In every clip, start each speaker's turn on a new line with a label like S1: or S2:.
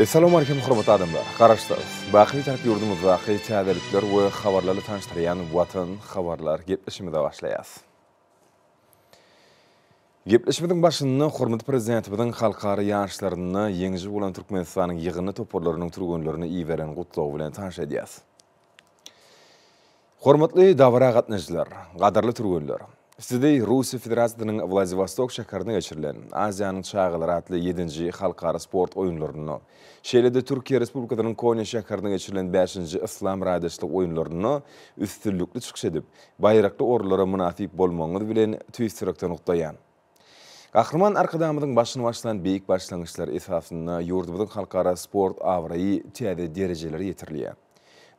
S1: Essalawmaleýkim hormatly adamlar! Garaşsyz, baky Bitarap ýurdumyzdaky täzelikler we habarlarly tanyşdyrýan Watan habarlar gepleşigimize başlaýas. Gepleşigimiziň başynda hormatly Prezidentimiziň halkara ýaryşlarynda ýeňiji bolan Türkmenistanyň ýygyndy toparlarynyň türgenlerine iberen gutlagy bilen tanyş edýäs. Hormatly dabara gatnaşyjylar, gadyrly türgenler! Sizi Russiýa Federasiýasynyň Wladiwostok şäherinde geçirilen Aziýanyň çagalary atly ýedinji halkara sport oýunlarynda, şeýle-de Türkiýe Respublikasynyň Konýa şäherinde geçirilen bäşinji Yslam raýdaşlyk oýunlarynda üstünlikli çykyş edip, baýrakly orunlara mynasyp bolmagyňyz bilen tüýs ýürekden gutlaýan. Gahryman Arkadagymyzyň başyny başlan beýik başlangyçlary esasynda ýurdumyzyň halkara sport abraýy täze derejelere ýetirilýär.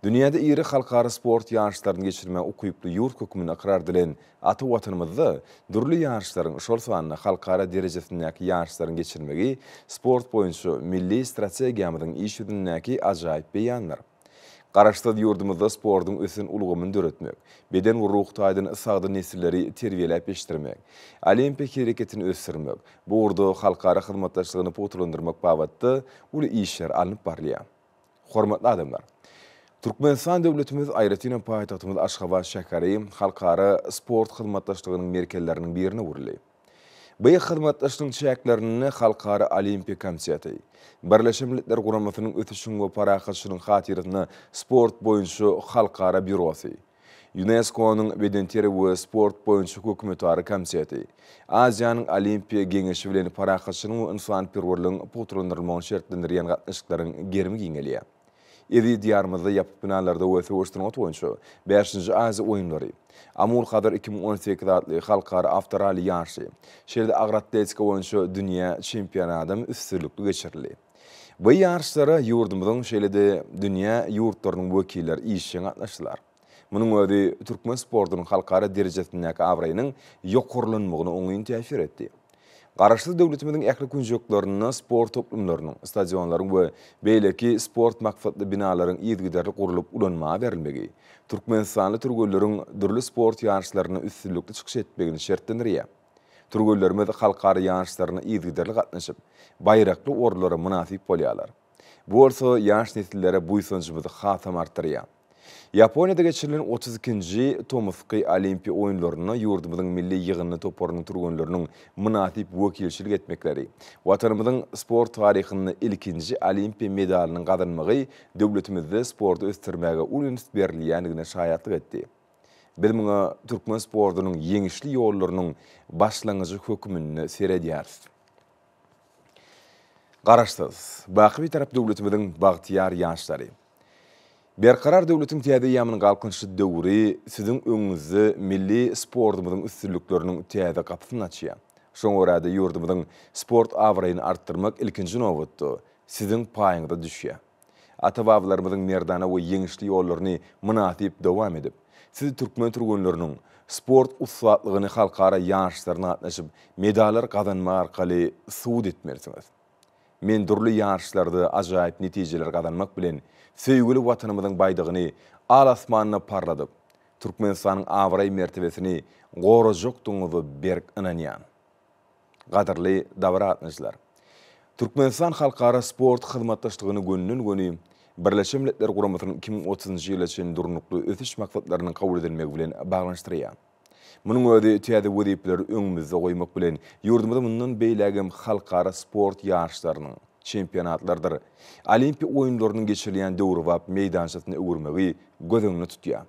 S1: Dünýäde iri halkara sport ýaryşlaryny geçirmäge ukyply ýurt hökmünde ykrar edilen ata Watanymyzda dürli ýaryşlaryň, şol sanda halkara derejesindäki ýaryşlaryň geçirilmegi sport boýunça milli strategiýamyzyň iş ýüzündäki ajaýyp beýanydyr. Garaşsyz ýurdumyzda sportuň ösen ulgamyny döretmek, beden we ruhy taýdan sagdyn nesilleri terbiýeläp ýetişdirmek, olimpiýa hereketini ösdürmek, bu ugurda halkara hyzmatdaşlygyny pugtalandyrmak babatda uly işler alnyp barylýar. Hormatly adamlar! Türkmenistan döwletimiz, aýratynam paýtagtymyz Aşgabat şäheri halkara sport hyzmatdaşlygynyň merkezleriniň birine öwrüldi. Bu hyzmatdaşlygyň çäklerinde Halkara Olimpiýa komiteti, Birleşen Milletler Guramasynyň Ösüşiň we parahatçylygyň hatyrasyna sport boýunça halkara býurosy, Ýunesko-nyň Bedenterbiýe we sport boýunça hökümetara komiteti, Aziýanyň Olimpiýa Geňeşi bilen parahatçylygyň we ynsanperwerligiň pugtalandyrylmagyny şertlendirýän gatnaşyklaryň gerimi giňelýär. Eziz Diýarymyzda ýapyk binalarda we söweş sungaty boýunça bäşinji Aziýa oýunlary, Amul-Hazar 2018 atly halkara awtoralli ýaryşy, şeýle-de agyr atletika boýunça dünýä çempionadam üstünlikli geçirildi. Bu ýaryşlara ýurdumyzyň, şeýle-de dünýä ýurtlarynyň wekilleri işjeň gatnaşdylar. Munuň özi türkmen sportunyň halkara derejesindäki abraýynyň ýokarlanmagyna oňyn täsir etdi. Garaşsyz döwletimiziň ähli künjeklerinde sport toplumlarynyň, stadionlaryň we beýleki sport maksatly binalaryň yzygiderli gurlup ulanmaga berilmegi türkmenistanly türgenleriň dürli sport ýaryşlarynda üstünlikli çykyş etmegini şertlendirýär. Türgenlerimiz halkara ýaryşlaryna yzygiderli gatnaşyp, baýrakly orunlara mynasyp bolýarlar. Bu bolsa ýaş nesillere buýsanjymyzy hasam artdyrýar. Ýaponiýada geçirilen 32-nji tomusky Olimpiýa oýunlarynda ýurdumyzyň milli ýygyndy toparynyň türgenleriniň mynasyp wekilçilik etmekleri, Watanymyzyň sport taryhynda ilkinji Olimpiýa medalynyň gazanmagy döwletimizde sporty ösdürmäge uly üns berilýändigine şaýatlyk etdi. Biz muňa türkmen sportunyň ýeňişli ýollarynyň başlangyjy hökmünde seredýäris. Garaşsyz, baky Bitarap döwletimiziň bagtyýar ýaşlary! Berkarar döwletiň täze eýýamynyň Galkynyşy döwri siziň öňüňizde milli sportumyzyň üstünlikleriniň täze gapysyny açýar. Şoňa görä-de, ýurdumyzyň sport abraýyny artdyrmak ilkinji nobatda, siziň paýyňyza düşýär. Ata-babalarymyzyň merdana we ýeňişli ýollaryny mynasyp dowam edip, siz türkmen türgenleriniň sport ussatlygyny halkara ýaryşlaryna gatnaşyp, medallar gazanmak arkaly subut etmelisiňiz. Men dürli ýaryşlarda ajaýyp netijeler gazanmak bilen, söýgüli Watanymyzyň baýdagyny al-asmanda parladyp, Türkmenistanyň abraý-mertebesini gorajakdygyňyza berk ynanýan. Gadyrly dabara gatnaşyjylar! Türkmenistan halkara sport hyzmatdaşlygyny gönden-göni Birleşen Milletler Guramasynyň 2030-njy ýyla çenli Durnukly ösüş maksatlarynyň kabul edilmegi bilen baglanyşdyrýar. Munuň özi täze wezipeleri öňümizde goýmak bilen, ýurdumyzy mundan beýlägem halkara sport ýaryşlarynyň, çempionatlardyr Olimpiýa oýunlarynyň geçirilýän döwrebap meýdançasyna öwürmegi göz öňünde tutýar.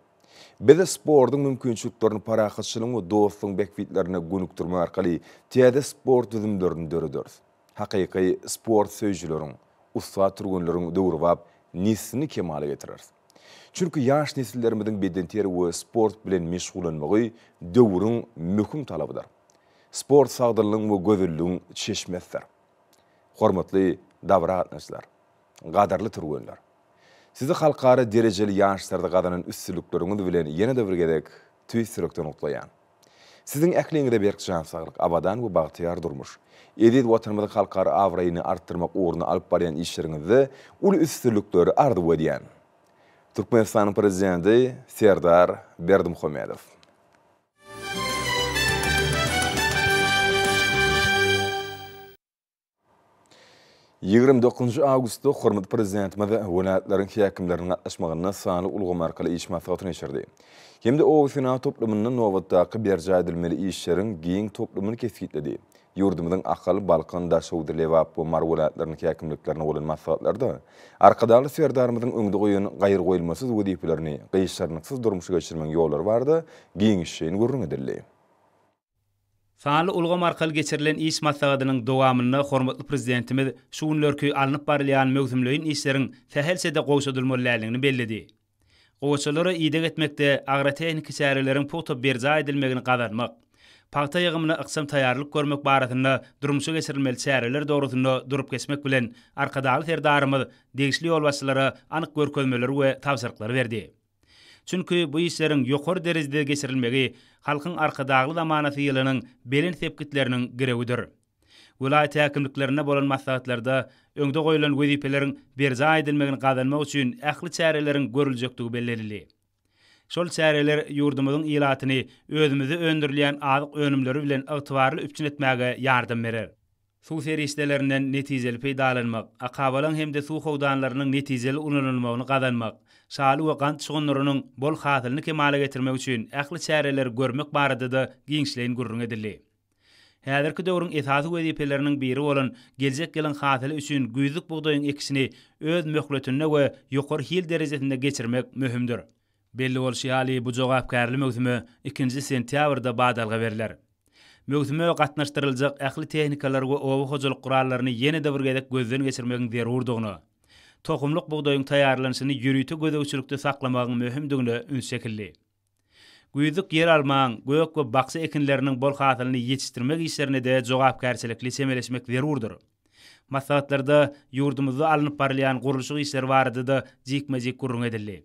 S1: Biz sportuň mümkinçiliklerini parahatçylygyň we dostlugyň bähbitlerine gönükdirmek arkaly täze sport düzümlerini dörederis. Hakyky sport söýüjileriň, ussat türgenleriň döwrebap neslini kemala getireris. Çünki ýaş nesillerimiziň bedenterbiýe we sport bilen meşgullanmagy döwrüň möhüm talabydyr. Sport sagdynlygyň we gözelligiň çeşmesidir. Hormatly dabara gatnaşyjylar! Gadyrly türgenler! Sizi halkara derejeli ýaryşlarda gazanan üstünlikleriňiz bilen ýene-de bir gezek tüýs ýürekden gutlaýan. Siziň ähliňize berk jan saglyk, abadan we bagtyýar durmuş, eziz Watanymyzyň halkara abraýyny artdyrmak ugrunda alyp barýan işleriňizde uly üstünlikleri arzuw edýän. Türkmenistanyň Prezidenti Serdar Berdimuhamedow. 29 awgustda hormatly Prezidentimiz welaýatlaryň häkimleriniň gatnaşmagynda sanly ulgam arkaly iş maslahatyny geçirdi hem-de oba-senagat toplumynda nobatdaky berjaý edilmeli işleriň giň toplumyny kesgitledi. Ýurdumyzyň Ahal, Balkan, Daşoguz, Lebap we Mary welaýatlarynyň häkimliklerinde bolan maslahatlarda Arkadagly Serdarymyzyň öňde goýan gaýragoýulmasyz wezipelerini gyşarnyksyz durmuşa geçirmegiň ýollary barada giňişleýin gürrüň edildi.
S2: Sanly ulgam arkaly geçirilen iş maslahatynyň dowamynda hormatly Prezidentimiz şu günlerki alnyp barylýan möwsümleýin işleriň sähelçe-de gowşadylmaly däldigini belledi. Gowaçalara ideg etmekde agrotehniki çäreleriň pugta berjaý edilmegini gazanmak, pagta ýygymyna ykjam taýýarlyk görmek barasynda durmuşa geçirilmeli çäreler dogrusynda durup geçmek bilen, Arkadagly Serdarymyz degişli ýolbaşçylara anyk görkezmeleri we tabşyryklary berdi. Çünki bu işleriň ýokary derejede geçirilmegi Halkyň Arkadagly zamanasy ýylynyň belent sepgitleriniň girewidir. Welaýat häkimliklerinde bolan maslahatlarda öňde goýlan wezipeleriň berjaý edilmegini gazanmak üçin ähli çäreleriň görüljekdigi bellenildi. Şol çäreler ýurdumyzyň ilatyny özümizde öndürilýän azyk önümleri bilen ygtybarly üpjün etmäge ýardam berer. Suw serişdelerinden netijeli peýdalanmak, akabalaň hem-de suw howdanlarynyň netijeli ulanylmagyny gazanmak, şaly we gant şugundyrynyň bol hasylyny kemala getirmek üçin ähli çäreleri görmek barada-da giňişleýin gürrüň edildi. Häzirki döwrüň esasy wezipeleriniň biri bolan geljek ýylyň hasyly üçin güýzlük bugdaýyň ekişini öz möhletinde we ýokary hil derejesinde geçirmek möhümdir. Belli bolşy ýaly, bu jogapkärli möwsüme ikinji sentýabrda badalga berler. Möwsüme gatnaşdyryljak ähli tehnikalary we oba hojalyk gurallaryny ýene-de bir gezek gözden geçirmegiň zerurdygyna, tohumlyk bugdaýyň taýýarlanyşyny ýörite gözegçilikde saklamagyň möhümdigine üns çekildi. Güýzlük ýeralmaň, gök we bakja ekinleriniň bol hasylyny ýetişdirmek işlerine-de jogapkärçilikli çemeleşmek zerurdyr. Maslahatlarda ýurdumyzda alnyp barylýan gurluşyk işleri barada-da jikme-jik gürrüň edildi.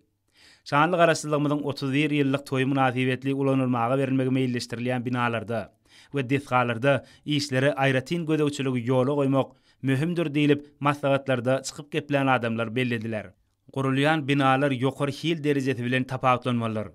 S2: Şanly Garaşsyzlygymyzyň 31 ýyllyk toýy mynasybetli ulanylmaga berilmegi meýilleşdirilýän binalarda we desgalarda işlere aýratyn gözegçiligi ýola goýmak möhümdir diýlip, maslahatlarda çykyp geplän adamlar bellediler. Gurulýan binalar ýokary hil derejesi bilen tapawutlanmalydyr.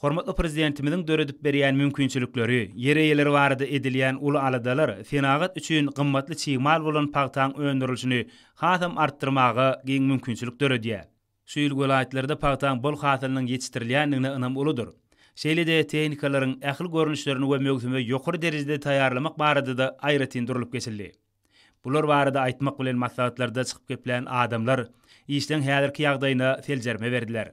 S2: Hormatly Prezidentimiziň döredip berýän mümkinçilikleri, ýer eýeleri barada edilýän uly aladalar senagat üçin gymmatly çig mal bolan pagtaň öndürilişini hasam artdyrmaga giň mümkinçilik döredýär. Şu ýyl welaýatlarda pagtaň bol hasylynyň ýetişdirilýändigine ynam uludyr. Şeýle-de tehnikalaryň ähli görnüşlerini we möwsüme ýokary derejede taýýarlamak barada-da aýratyn durlup geçildi. Bular barada aýtmak bilen maslahatlarda çykyp geplän adamlar işleň häzirki ýagdaýyna seljerme berdiler.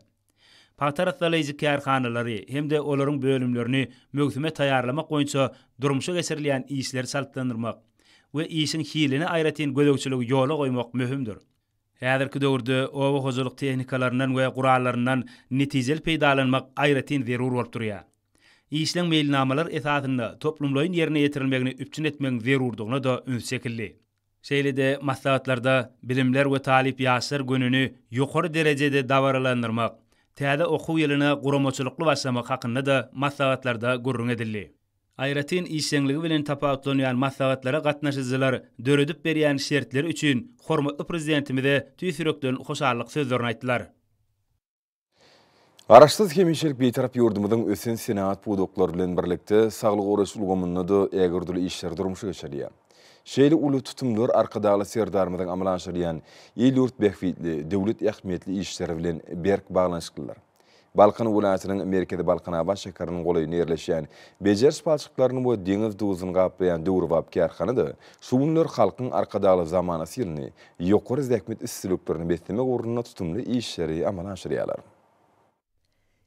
S2: Pagta arassalaýjy kärhanalary hem-de olaryň bölümlerini möwsüme taýýarlamak boýunça durmuşa geçirilýän işleri çaltlandyrmak we işiň hiline aýratyn gözegçiligi ýola goýmak möhümdir. Häzirki döwürde oba hojalyk tehnikalaryndan we gurallaryndan netijeli peýdalanmak aýratyn zerur bolup durýar. Işleň meýilnamalar esasynda toplumlaýyn ýerine ýetirilmegini üpjün etmegiň zerurdygyna-da üns çekildi. Şeýle-de maslahatlarda Bilimler we talyp ýaşlar gününi ýokary derejede dabaralandyrmak, täze okuw ýylyna guramaçylykly başlamak hakynda-da maslahatlarda gürrüň edildi. Aýratyn işjeňligi bilen tapawutlanýan maslahatlara gatnaşyjylar döredip berýän şertleri üçin hormatly Prezidentimize tüýs ýürekden hoşallyk sözlerini aýtdylar.
S1: Garaşsyz, hemişelik Bitarap ýurdumyzyň ösen senagat pudaklary bilen birlikde, saglygy goraýyş ulgamynda-da ägirt uly işler durmuşa geçirilýär. Şeýle uly tutumlar Arkadagly Serdarymyzyň amala aşyrýan il-ýurt bähbitli, döwlet ähmiýetli işleri bilen berk baglanyşyklydyr. Balkan welaýatynyň merkezi Balkanabat şäheriniň golaýynda ýerleşýän bejeriş palçyklaryny we deňiz duzuny gaplaýan döwrebap kärhanada şu günler Halkyň Arkadagly zamanasy ýylyny ýokary zähmet üstünliklerine beslemek ugrunda tutumly işleri amala aşyrýarlar.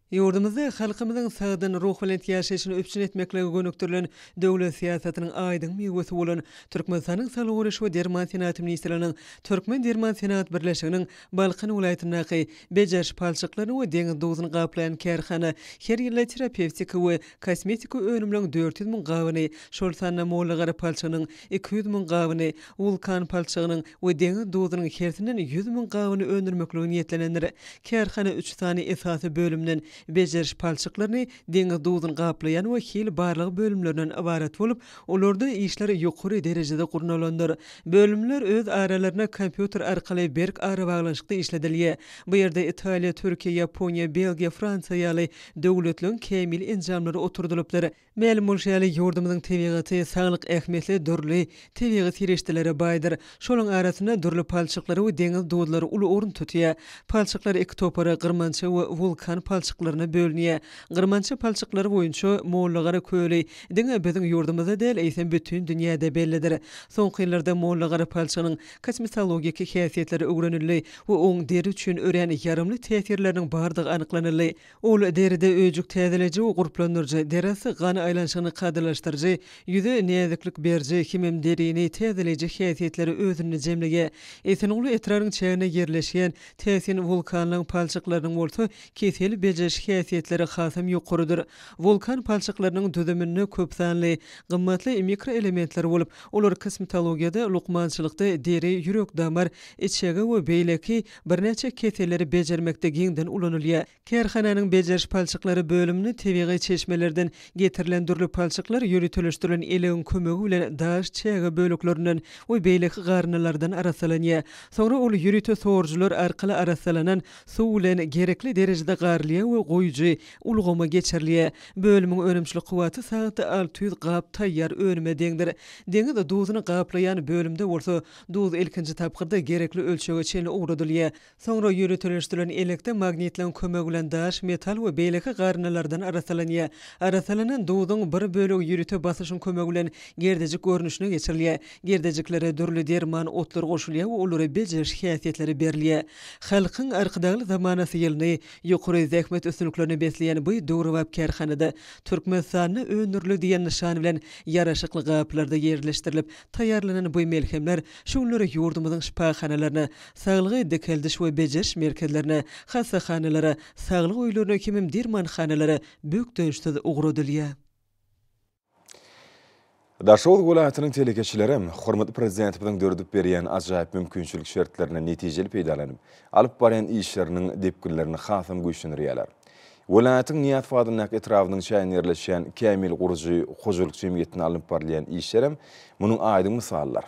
S3: Ýurdumyzda halkymyzyň sagdyn, ruhubelent ýaşaýşyny üpjün etmeklige gönükdirilen döwlet syýasatynyň aýdyň miwesi bolan Türkmenistanyň Saglygy goraýyş we derman senagaty ministrliginiň Türkmen derman senagat birleşiginiň Balkan welaýatyndaky bejeriş palçyklaryny we deňiz duzuny gaplaýan kärhana her ýylda terapewtiki we kosmetiki önümleriň 400 müň gabyny, şol sanda mollagara palçygynyň 200 müň gabyny, wulkan palçygynyň we deňiz duzunyň hersinden 100 müň gabyny öndürmeklige niýetlenendir. Kärhana üç sany esasy bölümden. bejeriş palçyklaryny, deňiz duzuny gaplaýan we hil barlagy bölümlerinden ybarat bolup, olarda işler ýokary derejede gurnalandyr. Bölümler öz aralarynda kompýuter arkaly berk arabaglanyşykda işledilýär. Bu ýerde Italiýa, Türkiýe, Ýaponiýa, Belgiýa, Fransiýa ýaly döwletleriň kämil enjamlary oturdylypdyr. Mälim bolşy ýaly, ýurdumyzyň tebigaty saglyk ähmiýetli dürli tebigy serişdelere baýdyr. Şolaryň arasynda dürli palçyklar we deňiz duzlary uly orun tutýar. Palçyklar iki topara, gyrmança we wulkan palçyklaryna bölünýär. Gyrmança palçyklary boýunça Mollagara köli diňe biziň ýurdumyzda däl, eýsem bütin dünýäde bellidir. Soňky ýyllarda Mollagara palçygynyň kosmetologik häsiýetleri öwrenildi we oň deri üçin örän ýaramly täsirleriniň bardygy anyklanyldy. Ol deride öýjük täzeleýji we gurplandyryjy, derasty gan aýlanyşygyny kadalaşdyryjy, ýüze näziklik beriji hemem derini täzeleýji häsiýetleri özünde jemleýär. Esenguly etrabynyň çäginde ýerleşýän täsin wulkanlaryň palçyklarynyň bolsa kesel bejeriş häsiýetleri hasam ýokarydyr. Wulkan palçyklarynyň düzüminde köp sanly gymmatly mikroelementler bolup, olar kosmetologiýada, lukmançylykda, deri, ýürek-damar, içege we beýleki Birnäçe keselleri bejermekde giňden ulanylýar. Kärhananyň bejeriş palçyklary bölüminde tebigy çeşmelerden getirilen dürli palçyklar ýöriteleşdirilen elegiň kömegi bilen daş, çäge böleklerinden we beýleki garyndylardan arassalanýar. Soňra ol ýörite sorujylar arkaly arassalanan suw bilen gerekli derejede garylýar we goýujy ulgama geçirilýär. Bölümiň önümçilik kuwwaty sagatda 600 gap taýýar önüme deňdir. Deňiz duzuny gaplaýan bölümde bolsa Duz ilkinji tapgyrda gerekli ölçege çenli owradylýar. Soňra ýöriteleşdirilen elekde magnitleň kömegi bilen daş, metal we beýleki garyndylardan arassalanýar. Arassalanan duzuň bir bölegi ýörite basyşyň kömegi bilen gerdejik görnüşine geçirilýär. Gerdejiklere dürli derman otlar goşulýar we olara bejeriş häsiýetleri berilýär. Halkyň Arkadagly zamanasy ýylyny ýokary zähmet üstünliklerine besleýän bu döwrebap kärhanada Türkmenistanda öndürildi diýen nyşan bilen ýaraşykly gaplarda ýerleşdirilip, Taýýarlanan bu melhemler şu günler ýurdumyzyň şypahanalaryna, saglygy dikeldiş we bejeriş merkezlerine, hassahanalara, saglyk öýlerine hemem dermanhanalara bökdençsiz ugradylýar.
S1: Daşoguz welaýatynyň telekeçileri hormatly Prezidentimiziň döredip berýän ajaýyp mümkinçilik şertlerinden netijeli peýdalanyp, alyp barýan işleriniň depginlerini hasam güýçlendirýärler. Welaýatyň Nyýazow adyndaky etrabynyň çäginde ýerleşýän Kämil gurujy hojalyk jemgyýetinde alnyp barylýan işlerem munuň aýdyň mysalydyr.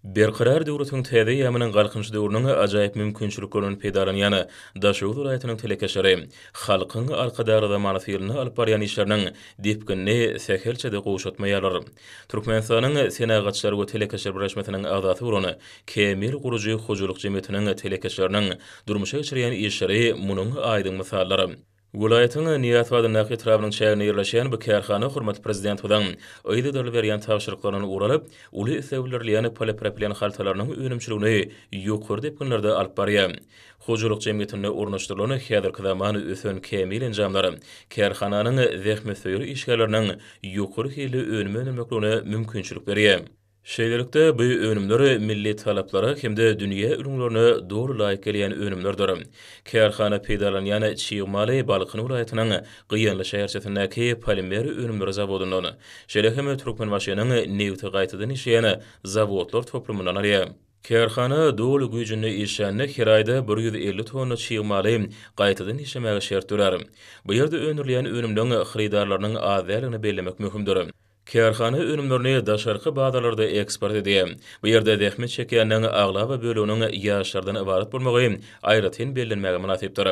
S4: Berkarar döwletiň täze eýýamynyň Galkynyş döwrüniň ajaýyp mümkinçiliklerinden peýdalanýan Daşoguz welaýatynyň telekeçileri Halkyň Arkadagly zamanasy ýylynda alyp barýan işleriniň depginini sähelçe-de gowşatmaýarlar. Türkmenistanyň Senagatçylar we telekeçiler birleşmesiniň agzasy bolan Kämil gurujy hojalyk jemgyýetiniň telekeçileriniň durmuşa geçirýän işleri munuň aýdyň mysalydyr. Welaýatyň Nyýazow adyndaky etrabynyň çäginde ýerleşýän bu kärhana hormatly Prezidentimiziň yzygiderli berýän tabşyryklaryndan ugur alyp, uly isleg bildirilýän polipropilen haltalarynyň önümçiligini ýokary depginlerde alyp barýar. Hojalyk jemgyýetinde ornaşdyrylan häzirki zaman ösen kämil enjamlar kärhananyň zähmetsöýer işgärleriniň ýokary hilli önüm öndürmekligine mümkinçilik berýär. Şeýlelikde, bu önümler milli talaplara hem-de dünýä ülňülerine doly laýyk gelýän önümlerdir. Kärhana peýdalanýan çig maly Balkan welaýatynyň Gyýanly şäherçesindäki polimer önümleri zawodyndan, şeýle hem Türkmenbaşynyň nebiti gaýtadan işleýän zawodlar toplumyndan alýar. Kärhana doly güýjünde işlände her aýda 150 tonna çig maly gaýtadan işlemäge şert dörär. Bu ýerde öndürilýän önümleň hyrydarlarynyň az däldigini bellemek möhümdir. Kärhana önümlerini daşarky bazarlarda eksport edýär. Bu ýerde zähmet çekýänleň aglaba böleginiň ýaşlardan ybarat bolmagy aýratyn bellenmäge mynasypdyr.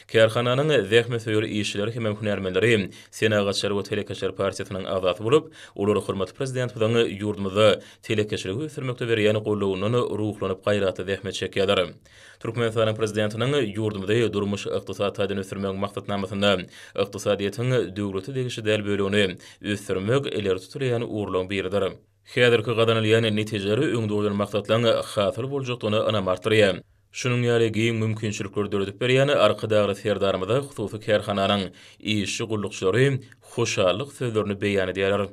S4: Kärhananyň zähmetsöýer işçileri hemem hünärmenleri Senagatçylar we telekeçiler partiýasynyň agzasy bolup, olar hormatly Prezidentimiziň ýurdumyzda telekeçiligi ösdürmekde berýän goldawyndan ruhlanyp gaýratly zähmet çekýärler. Türkmenistanyň Prezidentiniň ýurdumyzy durmuş-ykdysady taýdan ösdürmegiň maksatnamasynda ykdysadyýetiň döwlete degişli däl bölegini ösdürmek ileri tutulýan ugurlaryň biridir. Häzirki gazanylýan netijeler öňde goýlan maksatlaryň hasyl boljakdygyna ynam artdyrýar. Şunuň ýaly giň mümkinçilikleri döredip berýän Arkadagly Serdarymyza hususy kärhananyň işçi-gullukçylary hoşallyk sözlerini beýan edýärler.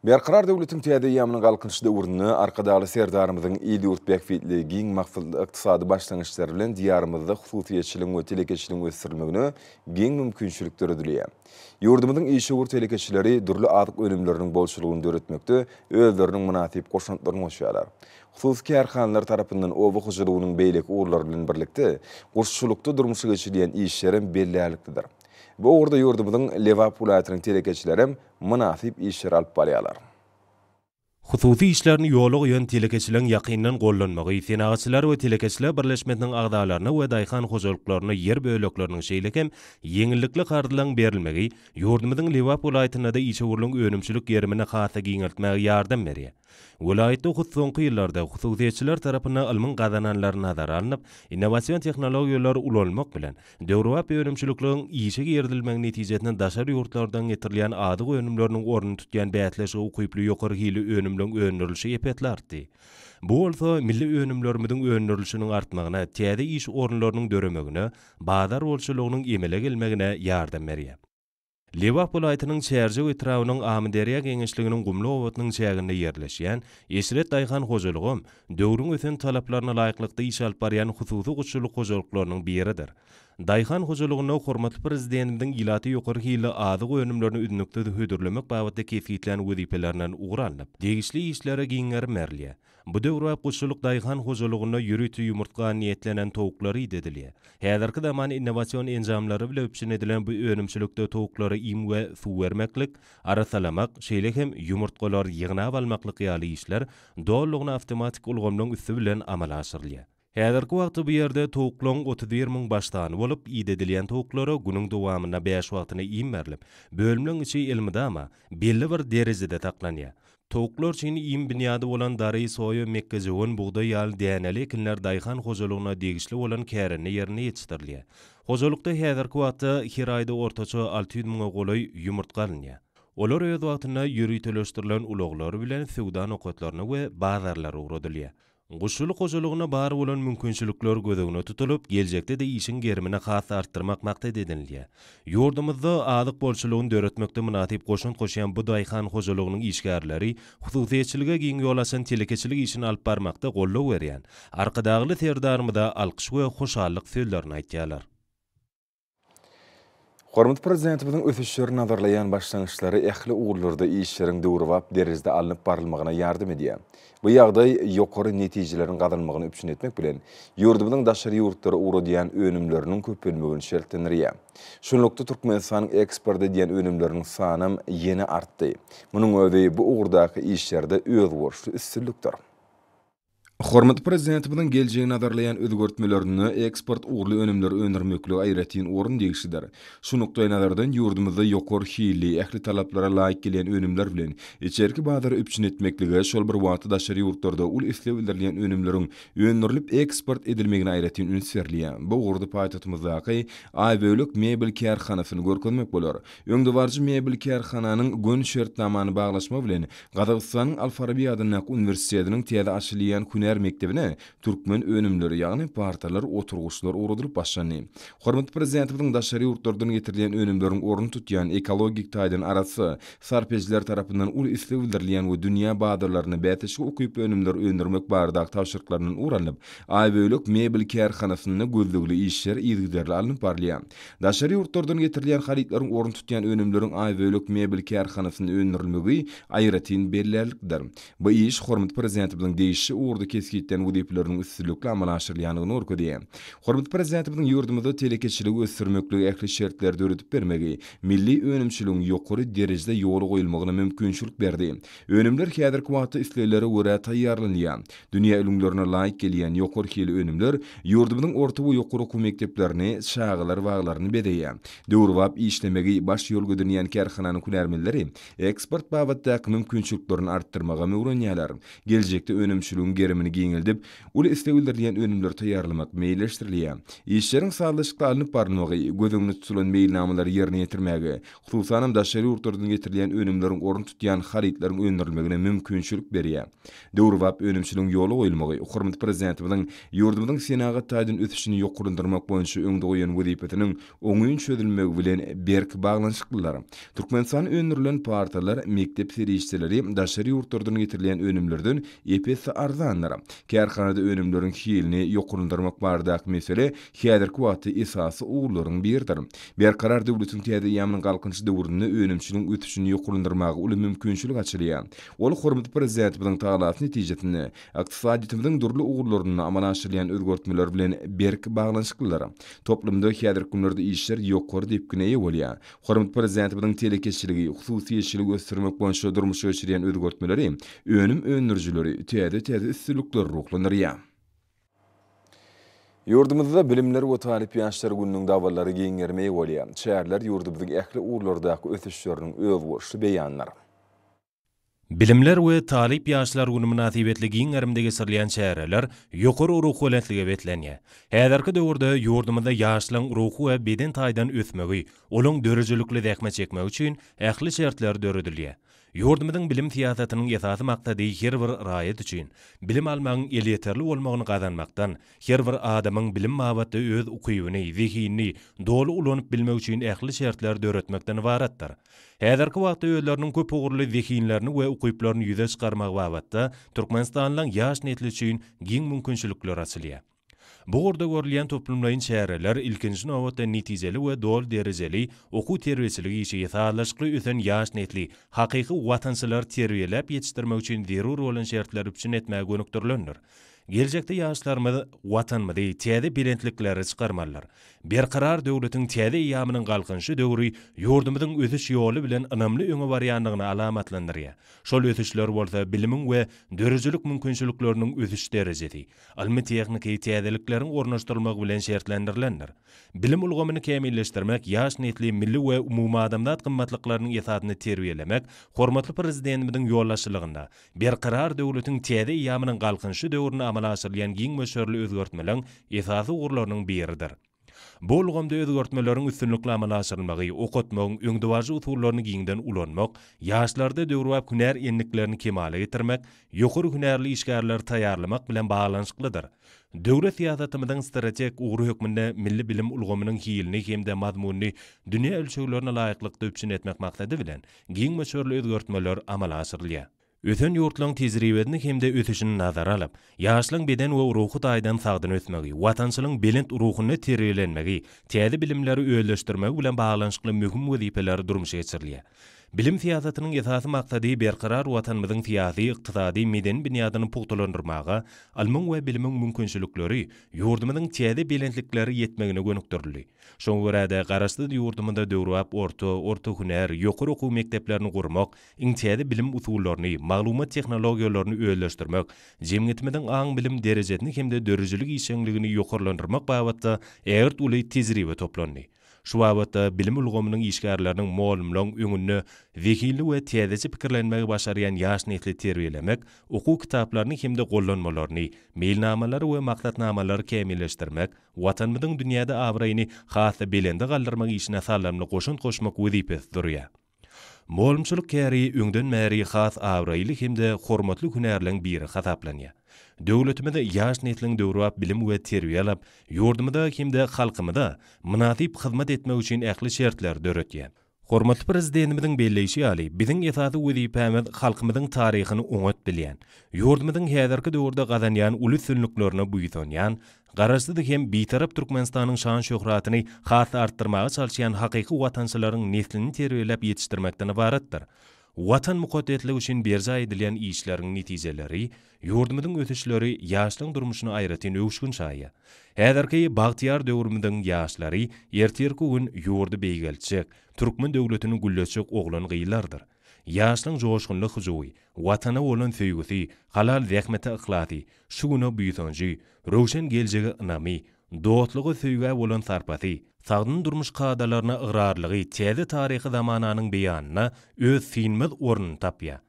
S1: Berkarar döwletiň täze eýýamynyň Galkynyş döwründe Arkadagly Serdarymyzyň il-ýurt bähbitli, giň maksatly ykdysady başlangyçlary bilen Diýarymyzda hususyýetçiligiň we telekeçiligiň ösdürilmegine giň mümkinçilik döredilýär. Ýurdumyzyň işewür telekeçileri dürli azyk önümleriniň bolçulygyny döretmekde özleriniň mynasyp goşantlaryny goşýarlar. Hususy kärhanalar tarapyndan oba hojalygynyň beýleki ugurlary bilen birlikde, guşçulykda durmuşa geçirilýän işlerem bellärliklidir. Bu ugurda ýurdumyzyň Lebap welaýatynyň telekeçilerem mynasyp işleri alyp barýarlar.
S5: Hususy işlerini ýola goýan telekeçileriň ýakyndan gollanmagy, Senagatçylar we telekeçiler birleşmesiniň agzalaryna we daýhan hojalyklaryna ýer bölekleriniň şeýle hem ýeňillikli karzlaryň berilmegi ýurdumyzyň Lebap welaýatynda-da işewürligiň önümçilik gerimini has-da giňeltmäge ýardam berýär. Welaýatda hut soňky ýyllarda hususyýetçiler tarapyndan ylmyň gazananlary nazara alnyp, innowasion tehnologiýalary ulanmak bilen, döwrebap önümçilikleriň işe girizilmegi netijesinde daşary ýurtlardan getirilýän azyk önümleriniň ornuny tutýan bäsleşige ukyply ýokary hilli önümleriň öndürilişi ep-esli artdy. Bu bolsa milli önümlerimiziň öndürilişiniň artmagyna, täze iş orunlarynyň döremegine, bazar bolçulygynyň emele gelmegine ýardam berýär. Lebap welaýatynyň Çärjew etrabynyň Amyderýa geňeşliginiň Gumly obasynyň çäginde ýerleşýän Eşret daýhan hojalygam döwrüň ösen talaplaryna laýyklykda iş alyp barýan hususy guşçulyk hojalyklarynyň biridir. Daýhan hojalygynda hormatly Prezidentimiziň ilata ýokary hilli azyk önümlerini üznüksiz hödürlemek babatda kesgitlän wezipelerinden ugur alnyp, degişli işlere giň gerim berilýär. Bu döwrebap guşçulyk daýhan hojalygynda ýörite ýumurtga niýetlenen towuklar idedilýär. Häzirki zaman innowasion enjamlary bile üpjün edilen bu önümçilikde towuklara iým we suw bermeklik, arassalamak, şeýle hem ýumurtgalary ýygnap almaklyk ýaly işler dolulygyna awtomatik ulgamlaryň üsti bilen amala aşyrylýar. Häzirki wagtda bu ýerde towuklaryň 31 000 baş sany bolup, idedilýän towuklara günüň dowamynda bäş wagtyna iým berlip, bölümleň içi elmydama belli bir derejede saklanýar. Towuklar üçin iým binýady bolan dary, soýa, mekgejöwen, bugdaý ýaly däneli ekinler daýhan hojalygyna degişli bolan kärende ýerinde ýetişdirilýär. Hojalykda häzirki wagtda her aýda ortaça 600 müňe golaý ýumurtga alynýar. Olar öz wagtynda ýöriteleşdirilen ulaglar bilen söwda nokatlaryna we bazarlara ugradylýar. Guşçulyk hojalygynda bar bolan mümkinçilikler göz öňünde tutulyp, geljekde-de işiň gerimini has-da artdyrmak maksat edinilýär. Ýurdumyzda azyk bolçulygyny döretmekde mynasyp goşant goşýan bu daýhan hojalygynyň işgärleri hususyýetçilige giň ýol açan telekeçilik işini alyp barmakda goldaw berýän Arkadagly Serdarymyza alkyş we hoşallyk sözlerini aýtýarlar.
S1: Hormatly Prezidentimiziň ösüşleri nazarlaýan başlangyçlary ähli ugurlarda işleriň döwrebap derejede alnyp barylmagyna ýardam edýär. Bu ýagdaý ýokary netijeleriň gazanylmagyny üpjün etmek bilen, ýurdumyzyň daşary ýurtlara ugradýan önümleriniň köpelmegini şertlendirýär. Şunlukda, Türkmenistanyň eksport edýän önümleriniň sanam ýene artdy. Munuň özi bu ugurdaky işlerde özboluşly üstünlikdir. Hormatly Prezidentimiziň geljegi nazarlaýan özgertmelerinde eksport ugurly önümleri öndürmeklige aýratyn orun degişlidir. Şu nukdaýnazardan, ýurdumyzda ýokary hilli, ähli talaplara laýyk gelýän önümler bilen içerki bazary üpjün etmeklige, şol bir wagtda daşary ýurtlarda uly isleg bildirilýän önümleriň öndürilip eksport edilmegine aýratyn üns berilýär. Bu ugurda paýtagtymyzdaky Aýbölek mebel kärhanasyny görkezmek bolar. Öňdebaryjy mebel kärhananyň göni şertnamany baglaşmagy bilen Gazagystanyň Al-Farabi adyndaky uniwersitetiniň täze açylýan hünär mekdebine türkmen önümleri, ýagny partalar, oturgyçlar ugradylyp başlandy. Hormatly Prezidentimiziň daşary ýurtlardan getirilýän önümleriň ornuny tutýan, ekologik taýdan arassa, sarp edijiler tarapyndan uly isleg bildirilýän we dünýä bazarlarynda bäsleşige ukyply önümleri öndürmek baradaky tabşyryklaryndan ugur alnyp, Aýbölek mebel kärhanasynda gözlegli işler yzygiderli alnyp barylýar. Daşary ýurtlardan getirilýän harytlaryň orun tutýan önümleriň Aýbölek mebel kärhanasynda öndürilmegi aýratyn bellärlikdir. Bu iş hormatly Prezidentimiziň degişli ugurda kesgitlän wezipeleriniň üstünlikli amala aşyrylýandygyny görkezýär. Hormatly Prezidentimiziň ýurdumyzda telekeçiligi ösdürmeklige ähli şertleri döredip bermegi milli önümçiligiň ýokary derejede ýola goýulmagyna mümkinçilik berdi. Önümler häzirki wagtda isleglere görä taýýarlanylýar. Dünýä ülňülerine laýyk gelýän ýokary hili önümler ýurdumyzyň orta we ýokary okuw mekdeplerini, çagalar baglaryny bezeýär. Döwrebap işlemegi baş ýol edinýän kärhananyň hünärmenleri eksport babatdaky mümkinçiliklerini artdyrmagam öwrenýärler. Geljekde önümçiligiň gerimini. gerimini giňeldip, uly isleg bildirilýän önümleri taýýarlamak meýilleşdirilýär. Işleriň sazlaşykly alnyp barylmagy, göz öňünde tutulan meýilnamalary ýerine ýetirmäge, hususanam daşary ýurtlardan getirilýän önümleriň ornuny tutýan harytlaryň öndürilmegine mümkinçilik berýär. Döwrebap önümçiligiň ýola goýulmagy, hormatly Prezidentimiziň ýurdumyzyň senagat taýdan ösüşini ýokarlandyrmak boýunça öňde goýan wezipesiniň oňyn çözülmegi bilen berk baglanyşyklydyr. Türkmenistanda öndürilen partalar, mekdep serişdeleri daşary ýurtlardan getirilýän önümlerden ep-esli arzandyr. Kärhanada önümleriň hilini ýokarlandyrmak baradaky mesele häzirki wagtda esasy ugurlaryň biridir. Berkarar döwletiň täze eýýamynyň Galkynyş döwründe önümçiligiň ösüşini ýokarlandyrmaga uly mümkinçilik açylýar. Ol hormatly Prezidentimiziň tagallasy netijesinde ykdysadyýetimiziň dürli ugurlarynda amala aşyrylýan özgertmeler bilen berk baglanyşyklydyr. Toplumda häzirki günlerde işler ýokary depgine eýe bolýar. Hormatly Prezidentimiziň telekeçiligi, hususyýetçiligi ösdürmek boýunça durmuşa geçirýän özgertmeleri önüm öndürijileri täze-täze üstünliklere ruhlandyrýar. Ýurdumyzda Bilimler we talyp ýaşlar gününiň dabaralary giň gerime eýe bolýar. Çäreler ýurdumyzyň ähli ugurlardaky ösüşleriniň özboluşly beýanydyr.
S5: Bilimler we talyp ýaşlar güni mynasybetli giň gerimde geçirilýän çäreler ýokary ruhubelentlige beslenýär. Häzirki döwürde ýurdumyzda ýaşlaryň ruhy we beden taýdan ösmegi, olaň döredijilikli zähmet çekmegi üçin ähli şertler döredilýär. Ýurdumyzyň bilim syýasatynyň esasy maksady her bir raýat üçin bilim almagyň elýeterli bolmagyny gazanmakdan, her bir adamyň bilim babatda öz ukybyny, zehinini doly ulanyp bilmegi üçin ähli şertleri döretmekden ybaratdyr. Häzirki wagtda özleriniň köp ugurly zehinlerini we ukyplaryny ýüze çykarmak babatda türkmenistanlylaryň ýaş nesli üçin giň mümkinçilikler açylýar. Bu ugurda görülýän toplumlaýyn çäreler, ilkinji nobatda, netijeli we doly derejeli okuw-terbiýeçilik işi, sazlaşykly ösen ýaş nesli, hakyky watançylary terbiýeläp ýetişdirmek üçin zerur bolan şertleri üpjün etmäge gönükdirilendir. Geljekde ýaşlarymyz Watanymyzy täze belentliklere çykarmalydyr. Berkarar döwletiň täze eýýamynyň Galkynyşy döwri ýurdumyzyň ösüş ýoly bilen ynamly öňe barýandygyny alamatlandyrýar. Şol ösüşler bolsa bilimiň we döredijilik mümkinçilikleriniň ösüş derejesi, ylmy-tehniki täzelikleriň ornaşdyrylmagy bilen şertlendirilendir. Bilim ulgamyny kämilleşdirmek, ýaş nesli milli we umumadamzat gymmatlyklarynyň esasynda terbiýelemek hormatly Prezidentimiziň ýolbaşçylygynda Berkarar döwletiň täze eýýamynyň Galkynyşy döwründe amala aşyrylýan giň möçberli özgertmeleň esasy ugurlarynyň biridir. Bu ulgamda özgertmeleriň üstünlikli amala aşyrylmagy, okatmagyň öňdebaryjy usullaryny giňden ulanmak, ýaşlarda döwrebap hünär endiklerini kemala getirmek, ýokary hünärli işgärleri taýýarlamak bilen baglanyşyklydyr. Döwlet syýasatymyzyň strategik ugry hökmünde milli bilim ulgamynyň hilini hem-de mazmunyny dünýä ölçeglerine laýyklykda üpjün etmek maksady bilen, giň möçberli özgertmeler amala aşyrylýar. Ösen ýurtlaryň tejribesini hem-de ösüşini nazara alyp, ýaşlaryň beden we ruhy taýdan sagdyn ösmegi, watançylygyň belent ruhunda terbiýelenmegi, täze bilimleri özleşdirmegi bilen baglanyşykly möhüm wezipeler durmuşa geçirilýär. Bilim syýasatynyň esasy maksady berkarar Watanymyzyň syýasy, ykdysady, medeni binýadyny pugtalandyrmaga, ylmyň we bilimiň mümkinçilikleri ýurdumyzyň täze belentliklere ýetmegine gönükdirildi. Şoňa görä-de, Garaşsyz ýurdumyzda döwrebap orta, orta hünär, ýokary okuw mekdeplerini gurmak, iň täze bilim usullaryny, maglumat tehnologiýalaryny özleşdirmek, jemgyýetimiziň aň-bilim derejesini hem-de döredijilik işjeňligini ýokarlandyrmak babatda ägirt uly tejribe toplandy. Şu babatda bilim ulgamynyň işgärleriniň, mugallymlaryň öňünde zehinli we täzeçe pikirlenmegi başarýan ýaş nesli terbiýelemek, okuw kitaplaryny hem-de gollanmalaryny, meýilnamalary we maksatnamalary kämilleşdirmek, Watanymyzyň dünýäde abraýyny has-da belende galdyrmak işine saldamly goşant goşmak wezipesi durýar. Mugallymçylyk käri öňden bäri has abraýly hem-de hormatly hünärleň biri hasaplanýar. Döwletimiz ýaş nesliň döwrebap bilim we terbiýe alyp, ýurdumyza hem-de halkymyza mynasyp hyzmat etmegi üçin ähli şertleri döredýär. Hormatly Prezidentimiziň belleýşi ýaly, biziň esasy wezipämiz halkymyzyň taryhyny oňat bilýän, ýurdumyzyň häzirki döwürde gazanýan uly üstünliklerine buýsanýan, Garaşsyz hem Bitarap Türkmenistanyň şan-şöhratyny has-da artdyrmaga çalyşýan hakyky watançylaryň neslini terbiýeläp ýetişdirmekden ybaratdyr. Watan mukaddesligi üçin berjaý edilýän işleriň netijeleri, ýurdumyzyň ösüşleri ýaşlaryň durmuşyna aýratyn öwüşgin çaýýar. Häzirki bagtyýar döwrümiziň ýaşlary ertirki gün ýurdy beýgeltjek, türkmen döwletini gülletjek oglan-gyzlardyr. Ýaşlaryň joşgunly hyjuwy, Watana bolan söýgüsi, halal zähmete yhlasy, şu güne buýsanjy, röwşen geljege ynamy, dostluga, söýgä bolan sarpasy, sagdyn durmuş kadalaryna ygrarlygy täze taryhy zamananyň beýanynda öz synmaz ornuny tapýar.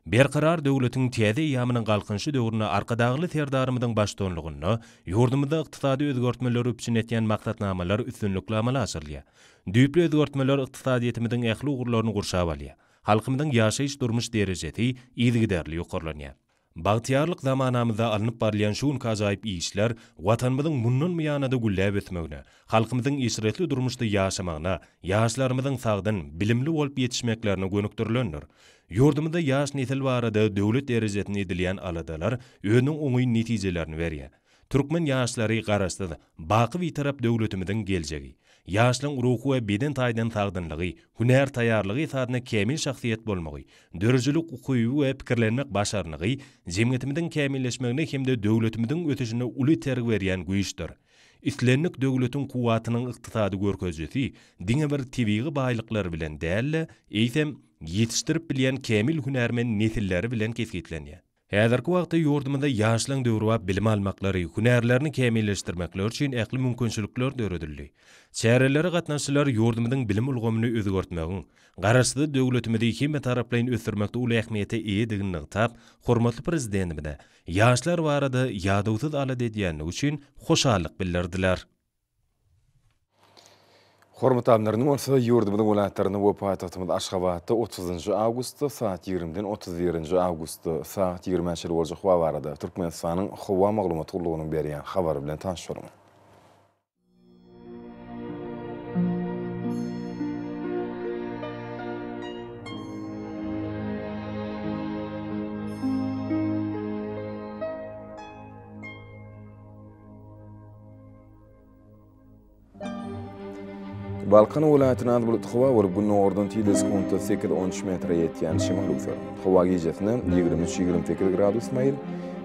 S5: Berkarar döwletiň täze eýýamynyň Galkynyşy döwründe Arkadagly Serdarymyzyň baştutanlygynda ýurdumyzda ykdysady özgertmeleri üpjün etýän maksatnamalar üstünlikli amala aşyrylýar. Düýpli özgertmeler ykdysadyýetimiziň ähli ugurlaryny gurşap alýar. Halkymyzyň ýaşaýyş-durmuş derejesi yzygiderli ýokarlanýar. Bagtyýarlyk zamanamyzda alnyp barylýan şu günki ajaýyp işler Watanymyzyň mundan buýana-da gülläp ösmegine, halkymyzyň eşretli durmuşda ýaşamagyna, ýaşlarymyzyň sagdyn, bilimli bolup ýetişmeklerine gönükdirilendir. Ýurdumyzda ýaş nesil barada döwlet derejesinde edilýän aladalar özüniň oňyn netijelerini berýär. Türkmen ýaşlary Garaşsyz, baky Bitarap döwletimiziň geljegi. Ýaşlaryň ruhy we beden taýdan sagdynlygy, hünär taýýarlygy esasynda kämil şahsyýet bolmagy, döredijilik ukyby we pikirlenmek başarnygy jemgyýetimiziň kämilleşmegine hem-de döwletimiziň ösüşine uly itergi berýän güýçdür. Islendik döwletiň kuwwatynyň ykdysady görkezijisi diňe bir tebigy baýlyklary bilen däl-de, eýsem, ýetişdirip bilýän kämil hünärmen nesilleri bilen kesgitlenýär. Häzirki wagtda ýurdumyzda ýaşlaryň döwrebap bilim almaklary, hünärlerini kämilleşdirmekleri üçin ähli mümkinçilikler döredildi. Çärelere gatnaşyjylar ýurdumyzyň bilim ulgamyny özgertmegiň, Garaşsyz döwletimizi hemmetaraplaýyn ösdürmekde uly ähmiýete eýedigini nygtap, hormatly Prezidentimize ýaşlar barada ýadawsyz alada edýändigi üçin hoşallyk bildirdiler.
S1: Hormatly alymlar, indi bolsa ýurdumyzyň welaýatlarynda we paýtagtymyz Aşgabatda otuzynjy awgustda saat ýigrimiden 31 nji awgustda saat ýigrimä çenli boljak howa barada Türkmenistanyň Howa maglumat gullugynyň berýän habary bilen tanyş boluň. Balkan welaýatynda az bulutly howa bolup, gündogardan tizligi sekuntda sekiz-on üç metre ýetýän şemal öwser. Howa gijesine 23-28 gradus maýyl,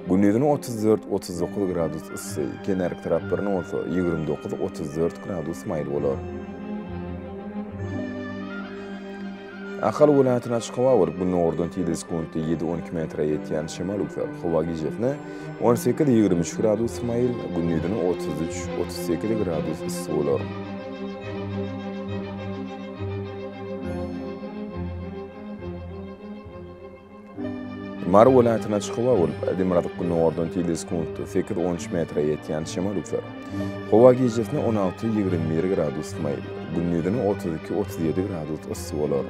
S1: gündizine 34-39 gradus yssy, kenarki taraplarynda bolsa 29-34 gradus maýyl bolar. Ahal welaýatynda açyk howa bolup, gündogardan tizligi sekuntda ýedi-on iki metre ýetýän şemal öwser. Howa gijesine 18-23 gradus maýyl, gündizine 33-38 gradus yssy bolar. Mary welaýatynda açyk howa bolup, demirgazyk-gündogardan tizligi sekuntda sekiz-on üç metre ýetýän şemal öwser. Howa gijesine 16-21 gradus maýyl, gündizine 32-37 gradus yssy bolar.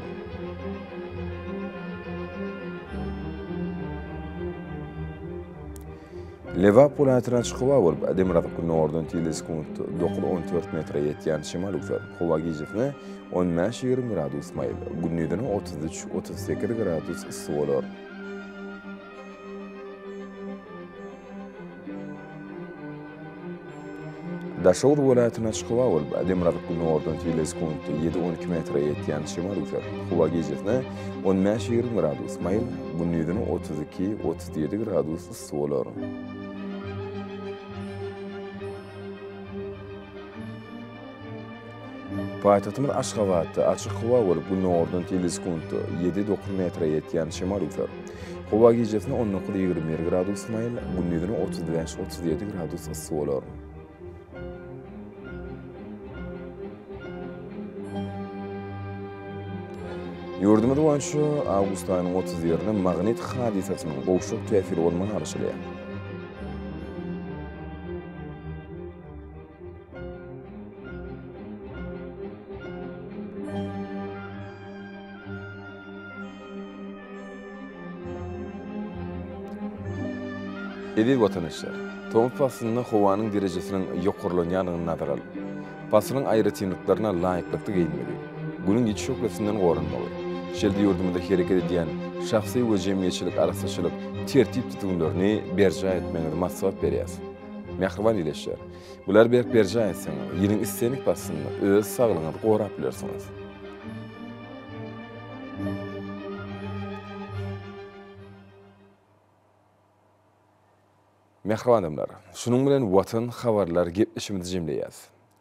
S1: Lebap welaýatynda açyk howa bolup, demirgazyk-gündogardan tizligi sekuntda 9-14 metre ýetýän şemal öwser. Howa gijesine 15-20 gradus maýyl, gündizine 33-38 gradus yssy bolar. Daşoguz welaýatynda açyk howa bolup, demirgazyk-gündogardan tizligi sekuntda ýedi-on iki metre ýetýän şemal öwser. Howa gijesine 15-20 gradus maýyl, gündizine 32-37 gradus yssy bolar. Paýtagtymyz Aşgabatda açyk howa bolup, gündogardan tizligi sekuntda ýedi-dokuz metre ýetýän şemal öwser. Howa gijesine 19-21 gradus maýyl, gündizine 35-37 gradus yssy bolar. Ýurdumyz boýunça awgust aýynyň 31-ine magnit hadysasynyň gowşak täsiri bolmagy garaşylýar. Eziz watandaşlar! Tomus paslynda howanyň derejesiniň ýokarlanýandygyny nazara alyp, paslyň aýratynlyklaryna laýyklykda geýinmegi, Günüň ýiti şöhlesinden goranmagy, şeýle-de ýurdumyzda hereket edýän şahsy we jemgyýetçilik arassaçylyk tertip-düzgünlerini berjaý etmegiňizi maslahat berýäris. Mähriban ildeşler! Bulary berk berjaý etseňiz, ýylyň islendik paslynda öz saglygyňyzy gorap bilersiňiz. Mähriban adamlar, şunuň bilen Watan habarlar gepleşigimizi jemleýäs.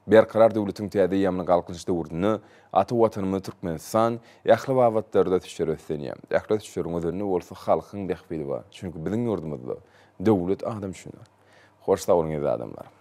S1: Berkarar döwletiň täze eýýamynyň Galkynyş döwründe ata Watanymyz Türkmenistan ähli babatlarda ösüşlere beslenýär. Ähli ösüşleriň özeninde bolsa halkyň bähbidi bar. Çünki biziň ýurdumyzda döwlet adam üçindir. Hoş sag boluň eziz adamlar!